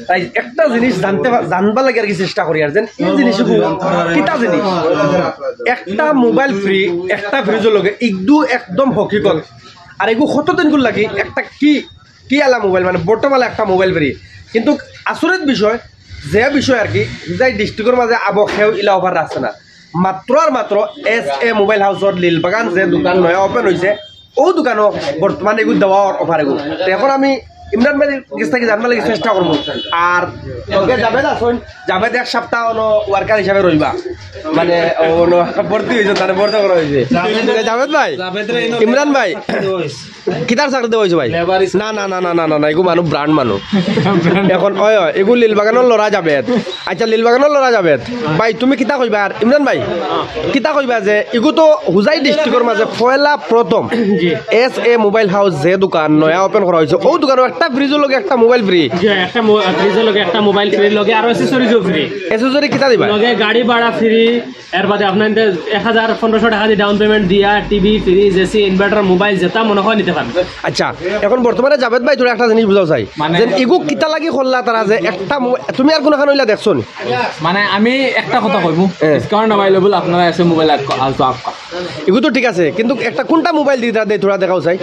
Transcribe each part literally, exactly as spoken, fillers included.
তাই একটা জিনিস জানতে পা-, জানবার লাগি আর কি চেষ্টা করি, আর যেন এই জিনিসগু কিতা জিনিস। একটা মোবাইল ফ্রি, একটা ফ্রিজর লগে, ইগু একদম হকিকত। আর এগু কতদিন গুলো লাগি একটা কি, কি আলা মোবাইল, মানে বর্তমানে একটা মোবাইল ফ্রি। কিন্তু আচরিত বিষয়, যে বিষয় আর কি, যে ডিস্ট্রিক্টর মাঝে আবো কেউ ইলা অফার রাখছে না। মাত্র আর মাত্র এস এ মোবাইল হাউসর লীলবাগান যে দোকান নয়া ওপেন হইছে, ও দোকানও বর্তমানে এগু দেওয়া অফার এগু। তো এখন আমি ইমরান ভাইর গেছ থাকি জানবার লাগি চেষ্টা করবো। আর লগে জাভেদ আছইন, জাভেদ এক সপ্তাহ অনো ওয়ার্কার হিসাবে রইবা, মানে অনো ভর্তি হইছে, তারে ভর্তি করা হইছে। জাভেদ ভাই, ইমরান ভাই, কিতার চাকরি দেওয়া হইছে ভাই? না, না, না, না, না, না, না, এগু মানু ব্র্যান্ড মানু। এখন, ওই, ওই, এগু লীলবাগানর লরা জাভেদ। আচ্ছা, লীলবাগানর লরা জাভেদ। ভাই, তুমি কিতা কইবা? আর ইমরান ভাই, কিতা কইবা যে এগু তো হুজাই ডিস্ট্রিক্টর মাঝে পয়লা প্রথম এস এ মোবাইল হাউস যে দোকান নয়া ওপেন করা হইছে, ও দোকানও একটা ফ্রিজর লগে একটা মোবাইল ফ্রি। জি, একটা মো-, ফ্রিজর লগে একটা মোবাইল ফ্রি, লগে আরো অ্যাক্সেসরিজও ফ্রি। অ্যাক্সেসরি কিতা দিবা? লগে গাড়ি ভাড়া ফ্রি, এর বাদে আপনার এক হাজার পনেরোশো টাকা দি ডাউন পেমেন্ট দিয়া TV, fridge, AC, inverter, mobile যেটা মনে হয় নিতে পারবে। আচ্ছা, এখন বর্তমানে জাভেদ ভাই, তোরা একটা জিনিস বুঝাও চাই, মানে যে এগু কিতা লাগি করলা তারা যে একটা মোবাইল, তুমি আর কোনখান হইলা দেখছো নি? মানে আমি একটা কথা কইমু, হ্যাঁ। Discount available, আপনারা এসে মোবাইল আলতো আপকা। এগু তো ঠিক আছে, কিন্তু একটা কোনটা মোবাইল দিতা দে, তোরা দেখাও চাই।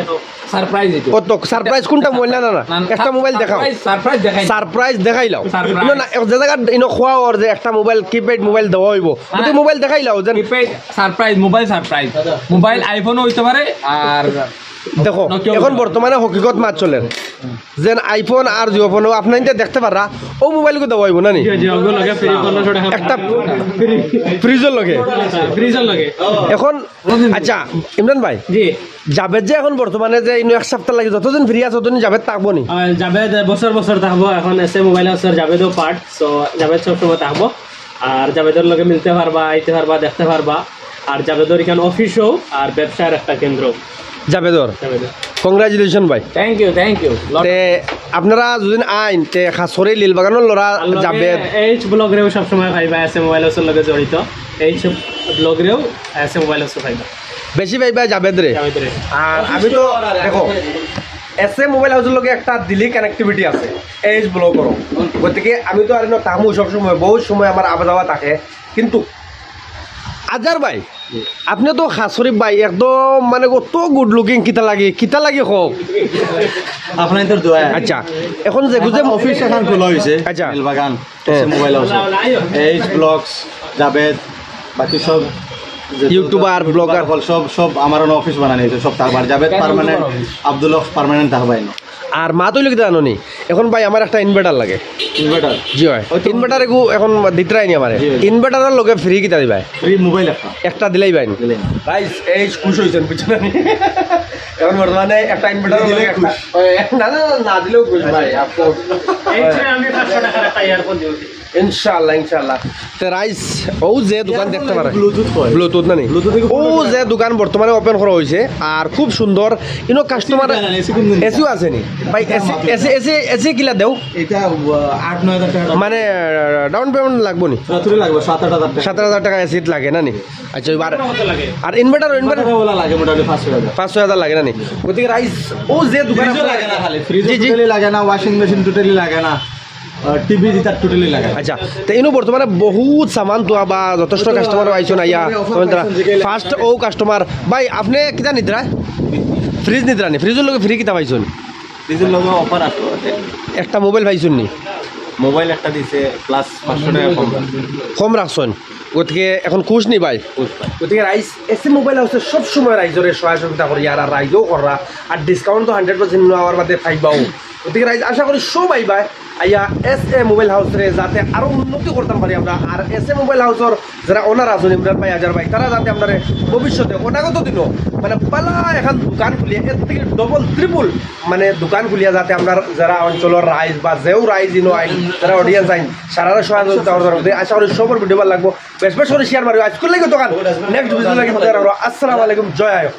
সারপ্রাইজ দিতে। কত সারপ্রাইজ কোনটা মোবাইল? না, না, না, না, না, একটা মোবাইল দেখাও। সারপ্রাইজ, সারপ্রাইজ দেখাই। সারপ্রাইজ দেখাইলাও। সারপ্রাইজ। ইনো না, এক জায়গা ইনো খোয়া ওর যে একটা মোবাইল, কিপ্যাড মোবাইল দেওয়া হইব। না, ওটা না। মোবাইল দেখাইলাও যেন। Keypad surprise, mobile surprise. Mobile আইফোনও হইতে পারে, আর দেখো, Nokia এখন হইতে পারে। বর্তমানে হকিকত মাত চলের। যেন আইফোন আর জিও ফোনও আপনার ইনতে দেখতে পাররা, ও মোবাইলগু দেওয়া হইব না নি? জি, জি, ওগুলো লগে ফ্রি পনেরোশো টাকা। একটা ফ্রিজর লগে। ফ্রিজর লগে। এখন আচ্ছা, ইমরান ভাই, জি। জাভেদ যে এখন বর্তমানে যে ইনো এক সপ্তাহ লাগি যতদিন ফ্রি আছে, ততদিন জাভেদ থাকবো নি? আহ, জাভেদ বছর বছর থাকবো। এখন এস এ মোবাইল হাউসর জাভেদও পার্ট, so জাভেদ সবসময় থাকবো। আর জাভেদর লগে মিলতে পারবা, আইতে পারবা, দেখতে পারবা। আর জাভেদর এখান অফিসও আর ব্যবসার একটা কেন্দ্র। জাভেদর। জাভেদর। কংগ্রাচুলেশন ভাই। Thank you, thank you। তে আপনারা যদি আইন, তে খাস করে লীলবাগানর লরা আর লগে জাভেদ। এইচ ব্লগরেও সবসময় পাইবা, এস এ মোবাইল হাউসর লগে জড়িত। এইচ ব্লগরেও এস এ মোবাইল হাউসও পাইবা। বেশি পাইবা জাভেদরে। জাভেদরে। আর আমি তো, দেখো, এস এ মোবাইল হাউসর লগে একটা দিলি কানেক্টিভিটি আছে, এইচ ব্লগরও। গতিকে আমি তো আর ইনো থাকমু সবসময়, বহুত সময় আমার আওয়া যাওয়া থাকে, কিন্তু আজার ভাই, আপনি তো খাস করি ভাই একদম মানে কত গুড লুকিং, কিতা লাগে, কিতা লাগে হোক। আপনার তো দোয়া। আচ্ছা, এখন যে বুঝে অফিস এখন খোলা হইছে, আচ্ছা। নীলবাগান, হ্যাঁ। S A mobile house, H blogs, Javed, বাকি সব যে ইউটিউবার, ব্লগার। সব, সব আমার অফিস বানানি হইছে, সব থাকবার। জাভেদ পার্মানেন্ট, আব্দুল হক পার্মানেন্ট থাকবাই না। আর মাত অইলো কিতা জানো নি? এখন ভাই আমার একটা ইনভার্টার লাগে। ইনভার্টার? জি অয়। ওই তো। ইনভার্টার এগু এখন দিতরাই নি আমারে। জি, জি। ইনভার্টারর লগে ফ্রি কিতা দিবায়? ফ্রি মোবাইল একটা। একটা দিলেই ভাই। দিলেই। গাইস, এই খুশ হইছেন, বুঝছো না নি? এখন বর্তমানে একটা ইনভার্টার দিলে লগে একটা খুশ। ওই, না, না, না, না দিলেও খুশ ভাই, আপু। এই যে আমি পাঁচশো টাকার একটা ইয়ারফোন দিয়েছি। ইনশাআল্লাহ, ইনশাআল্লাহ। তে রাইস, ও যে দোকান দেখতে পারে। ব্লুটুথ কয়। ব্লুটুথ না নি? ব্লুটুথ থেকে ও যে দোকান বর্তমানে ওপেন করা হইছে, আর খুব সুন্দর। ইনো কাস্টমার এসি কোন দিন? এসিও আছে নি? ভাই, এসি, এসি, এসি, এসি কিলা দেও? এটা, আহ, আট নয় হাজার টাকা। মানে, আহ, ডাউন পেমেন্ট লাগবো নি? সরাসরি লাগবে সাত আট হাজার টাকা। সাত আট হাজার টাকা এসিত লাগে না নি? আচ্ছা, এবার কত লাগে? আর ইনভার্টার, ইনভার্টার? ইনভার্টার ওলা লাগে মোটামুটি পাঁচ ছয় হাজার। পাঁচ ছয় হাজার লাগে না নি? গতিকে রাইস, ও যে দোকান ফ্রিজও লাগে না খালি, ফ্রিজও জি, জি। টোটালি লাগে না, ওয়াশিং মেশিন টোটালি লাগে না। আহ, টিভি যেটা টোটালি লাগে। আচ্ছা, তো ইনো বর্তমানে বহুত সামান তো বা যথেষ্ট কাস্টমার আইছন আইয়া, অফার তখন তারা পাইছন, যেগুলো ফার্স্ট ও কাস্টমার। ভাই, আপনি কিতা নিতরা? ফ্রিজ নিতরা নি? ফ্রিজর লগে ফ্রি কিতা পাইছন? ফ্রিজর লগে অফার আছে। একটা মোবাইল পাইছন নি? মোবাইল একটা দিছে, প্লাস পাঁচশো টাকা কম। কম রাখছন, গতিকে এখন খুশ নি ভাই? খুশ ভাই। গতিকে রাইস, এসি মোবাইল হাউসে সব সময় রাইজরে সহায় সহযোগিতা করি, আর, আর রাইজও কররা, আর ডিসকাউন্ট তো হান্ড্রেড পার্সেন্ট আমার বাদে পাইবাও। গতিকে রাইজ আশা করি সব আইবায়, আইয়া এস এ মোবাইল হাউসরে যাতে আরো উন্নতি করতাম পারি আমরা। আর এস এ মোবাইল হাউসর যারা ওনার আছন, ইমরান ভাই, আজার ভাই, তারা যাতে আমরারে ভবিষ্যতে অনাগত দিনও মানে বালা এখন দোকান খুলিয়া এর থেকে ডাবল ট্রিপল মানে দোকান খুলিয়া যাতে আমরার যারা অঞ্চলর রাইজ বা যেও রাইজ ইনো আইন, যারা অডিয়েন্স আইন, সারারে সহায় সহযোগিতা করতে পারবো। আশা করি সবর ভিডিও ভালা লাগবো, বেশ বেশ করি শেয়ার মারিও। আজকুর লাগি দোকান, নেক্সট ভিডিও লাগি। আসসালামু আলাইকুম, জয় আয়ো।